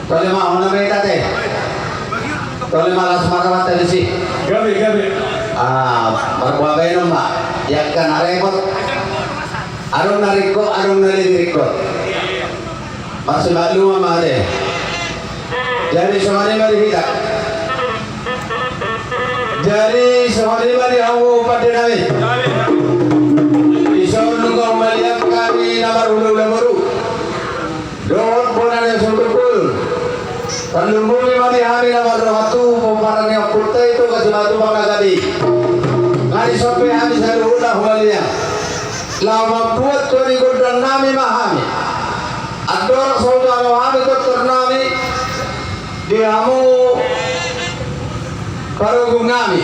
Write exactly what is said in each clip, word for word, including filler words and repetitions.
Tole ma, hona ma hita ate. Tole ma, las ma rohanta disi. Gabe, gabe. Ah, marboa baenon ma. Ia kan na repot. Adong na ringkot, adong na lebih ringkot. Marsimalum ma ate. Jadi songon i ma di hita. Jadi songon i ma di hamu pande nami. Dison nunga humaliang hami na marhulahula boru dohot bona ni Sundukul. Tarlumobi ma di hami na marroha tu pomparan ni ompunta i Toga Simatupang na gabe i. Nga dison pe hami saluhutna humaliang laho mambuat tu ni gondang nami ma hami. Andorang so hujalo hami tontor nami di hamu parungkung nami,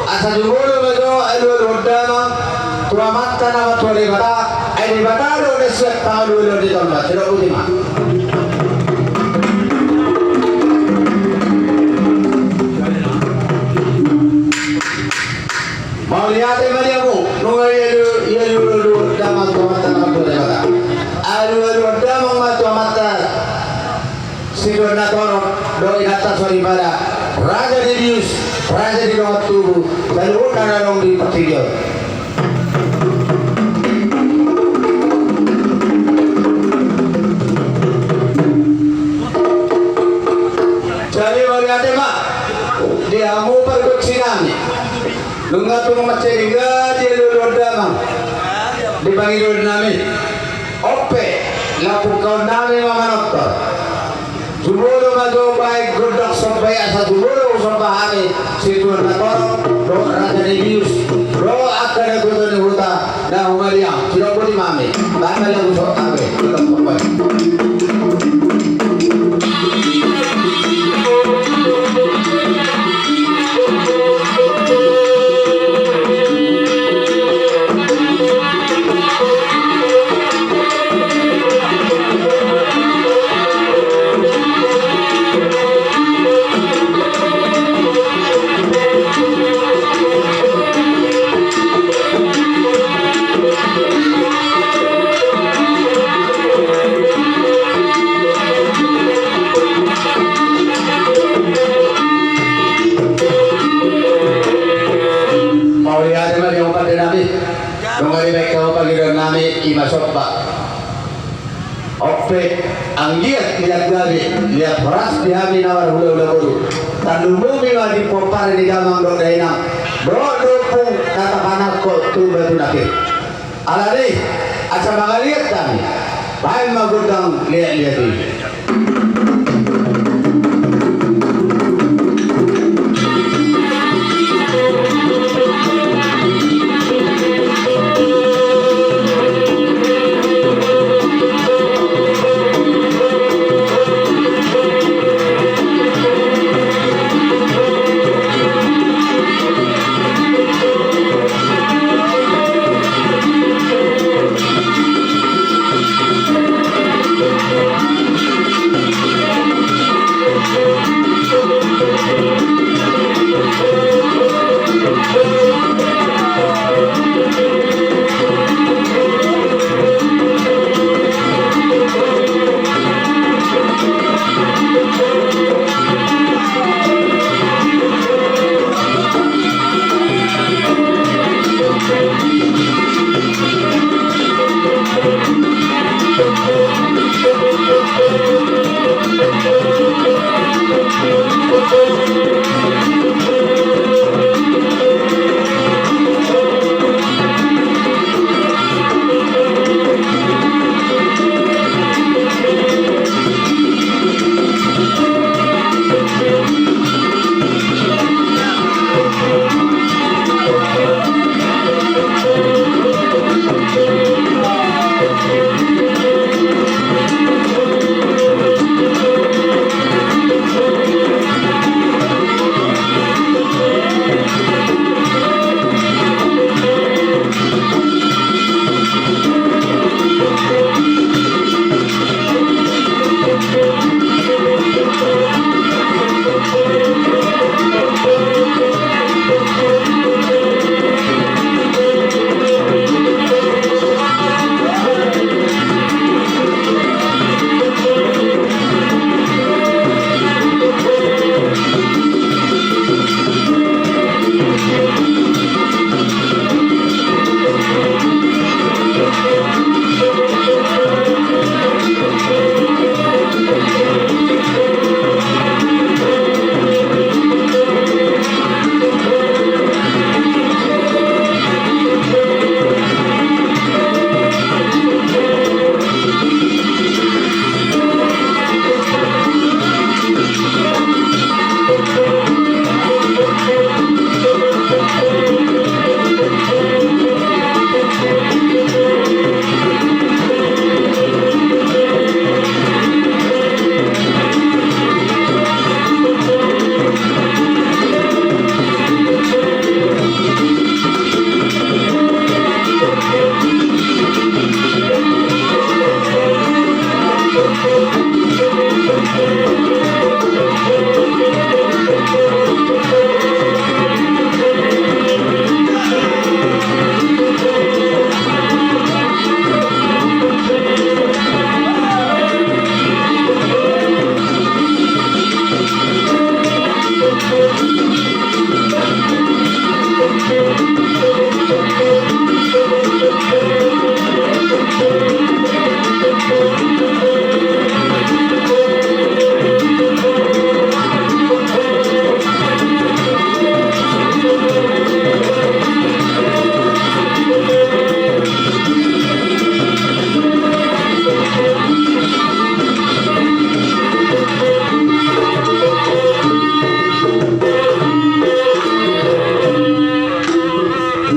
asa jumolo ma jo alualuhon damang tu Amanta na martua Debata. Ai Debata do na sian pangalualuhon ni tolma. Sidok boti ma. Mauliate ma di hamu, nunga ia alualuhon damang tu Amanta na martua Debata. Alualuhon damang ma tu Amanta Situan na torop dohot inanta soripada, raja ni bius, raja ni dongan tubu, saluhutna na adong di portibi on. Jadi mauliate ma di hamu pargonsi nami. Nunga tung mansai denggan di alualuhon damang di pangidoan nami. On pe, laho pungkaon nami ma manortor. Jumolo ma jo baen gondang somba i asa jumolo husomba hami situan na torop dohot raja ni bius dohot angka na toto ni huta na humaliang. Sidok boti ma hami. Baen ma lagu somba i. Gondang somba i. Mauliate ma di hamu pande nami. Nunga dibaen hamu pangidoan nami, i ma somba. On pe, anggiat liat gabe, liat horas di hami na marhulahula boru. Tarlumobi ma di pomparan ni damang dohot dainang dohot ompung na tapanangkok tu batu na pir. Alani, asa mangaliat hami, baen ma gondang liatliat i.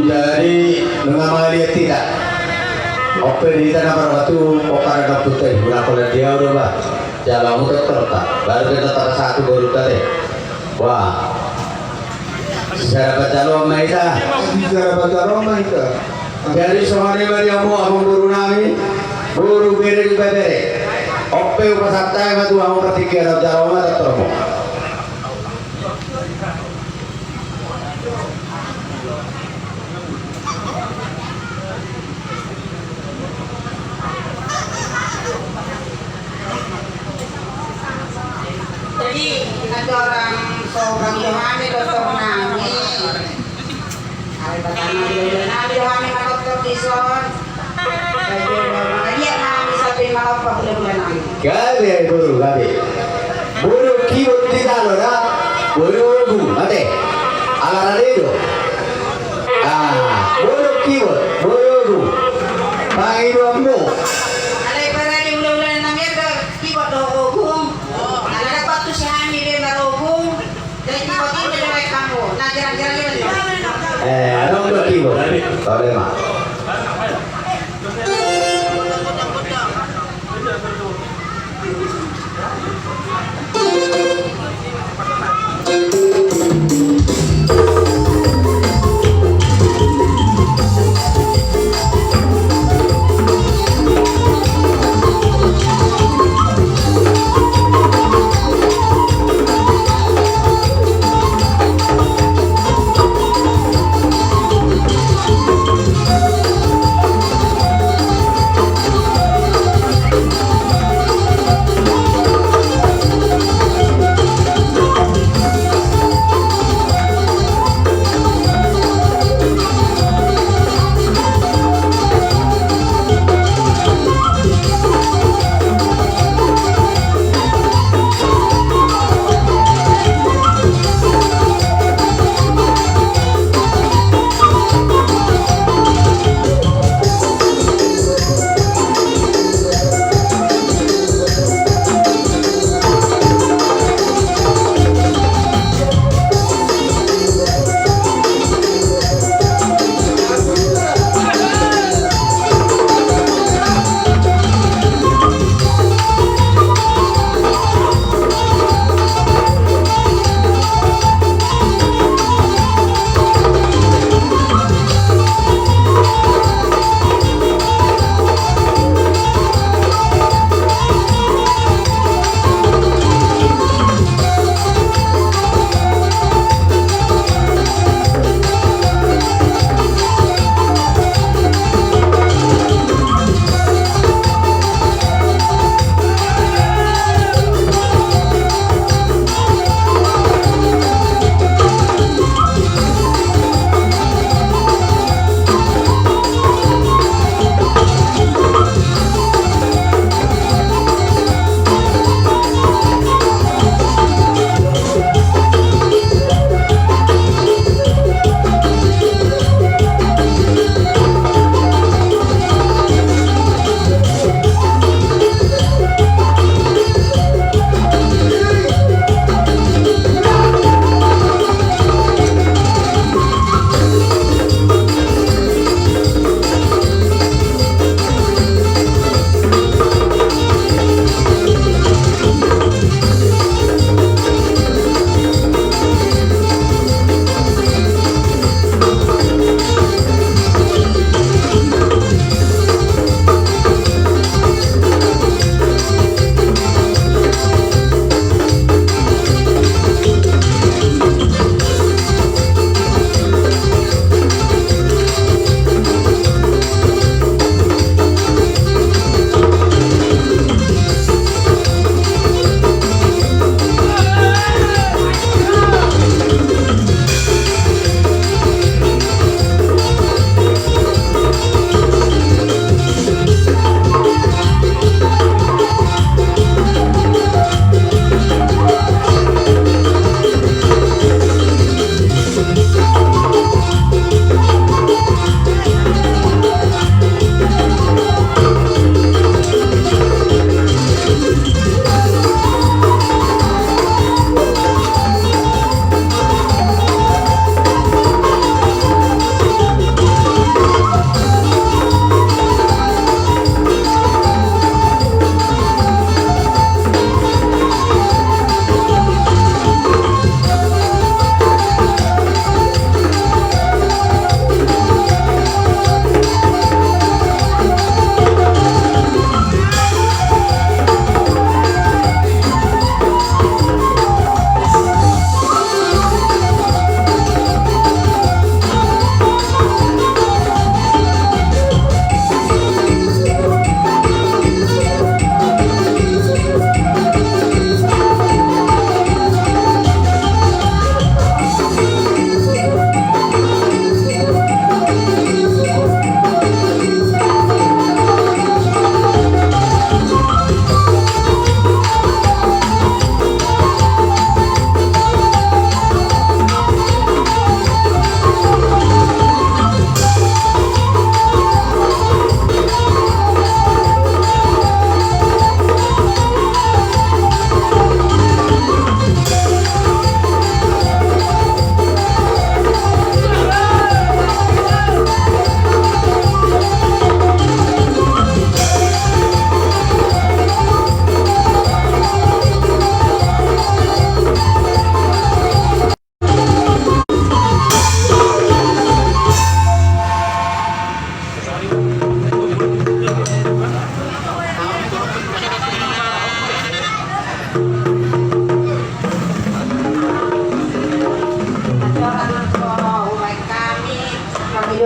Jadi, nunga mangaliat hita. Ope di hita na maratu, opa na damput tadi, mulak kola dia udah, bah. Jala muter terta, baru kita tara satu baru tadi. Wah. Sisada pajaloon ma hita. Sisada pajaloon ma hita. Jadi songon i ma di hamu amangboru nami, boru, bere, ibebere. Ope hupasahat hami ma tu hamu partingkian on, jalo ma tantormu. Jadi, andorang so bang jo hami doktor nami. Ari pertama di doktor nami jo hami ma doktor dison. Jadi, dia nami sampai malompa bulan-bulan nami. Gabe, boru, gabe. Boru Kibot di tano da. Boru Ogung, mate. Ala rade do. Ah, boru Kibot, boru Ogung. Pangidoanmu. Alai parade ula-ula na merda Kibot do Ogung. Ala dapat tu si hami be mar Ogung. Jadi Kibot i do baik kamu. Nah, jarang-jarang i. Eh, adong do Kibot. Tole ma.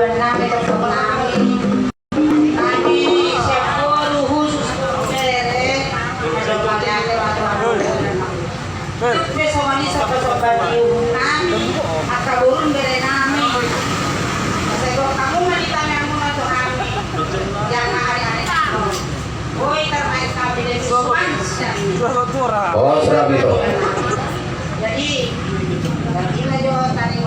Nami, teman nami. Nami siap boru khusus boru bere. Aduh, mari ale, aduh, aduh. Tuk pe songon i somba-somba ni uhum nami, angka boru bere nami. Sai gok hamu ma di tangiangmuna tu hami. Jala ari-ari nami. Oi, tarbaen hami di suan. Oh, serap itu. Jadi, jadi na jo tadi